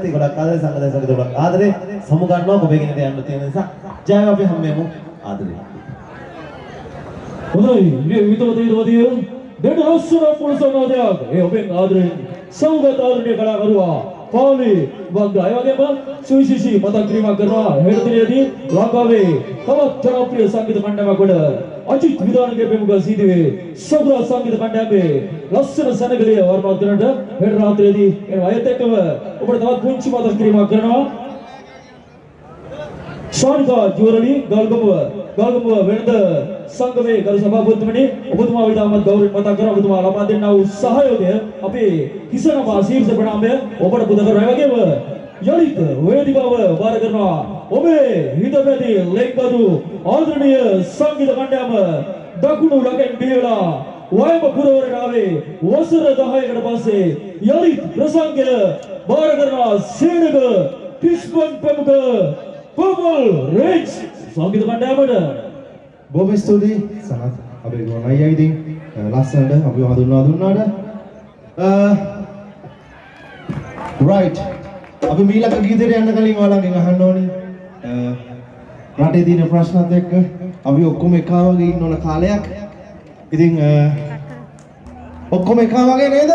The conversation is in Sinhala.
ස්තුතියි, ගොඩක් ආදරේ. සංගදේ සංගීත ගොඩක් ආදරේ. සමු ගන්නවා ඔබගෙන යන්න තියෙන නිසා. ජය වේවා, අපි හම්බ වෙමු. ආදරේ. හොඳයි, මේ විතවත විතවතිය දෙන්න ලස්සන පුරුෂනාදයක්. ඒ ඔබෙන් ආදරෙන් සෞගත ආදරණීය කලාකරුවා පාලි වංගා. ඒ වගේම සුවිශේෂී මතක් කිරීමක් කරනවා, හෙට දිනයේදී ලංකාවේ තවත් ජනප්‍රිය සංගීත කණ්ඩායමක් වන අජිත් විදානගේ ප්‍රමුඛ සීදුවේ සෞග්‍රා සංගීත කණ්ඩායමේ ලස්සන සැනකලිය වර්ණවත් කරන්නට හෙට රාත්‍රියේදී එනවා. ඒත් එක්කම ඔබට තවත් පුංචි මතක් කිරීමක් කරනවා. ශානිකා ජුවරලි, ගල්ගමුව ගල්ගමුව වෙළඳ සංගමේ ගරු සභාපතිතුමනි, ඔබතුමා ඉතාමත් ගෞරවයෙන් මතක් කරනවා. ඔබතුමා ලබා දෙන්නා වූ සහයෝගය අපේ හිස නමා ශීර්ෂ ප්‍රණාමය ඔබට පුද කරනවා. ඒ වගේම යළිත් වේදිකාව බාර කරනවා ඔබේ හිතපැති ලෙන්ගතු ආදරණීය සංගීත කණ්ඩායම. දකුණු ලකෙන් බිහිවෙලා වයඹ පුරවරට ආවේ වසර 10කට පස්සේ. යළිත් ප්‍රසංගය බාර කරනවා සේනක කිස්මන් ප්‍රමුඛ පර්පල් රේජ් සංගීත කණ්ඩායමට. බොහොම ස්තුතියි සනත් අපේ ගුවන් අයියා. ඉතින් ලස්සනට අපිව හඳුන්වා දුන්නාට. රයිට්, අපි මීළඟ ගීතයට යන්න කලින් ඔයාලගෙන් අහන්න ඕනි, රටේ තියෙන ප්‍රශ්නත් එක්ක අපි ඔක්කොම එකා වගේ ඉන්න ඕන කාලයක්. ඉතින් ඔක්කොම එකා වගේ නේද?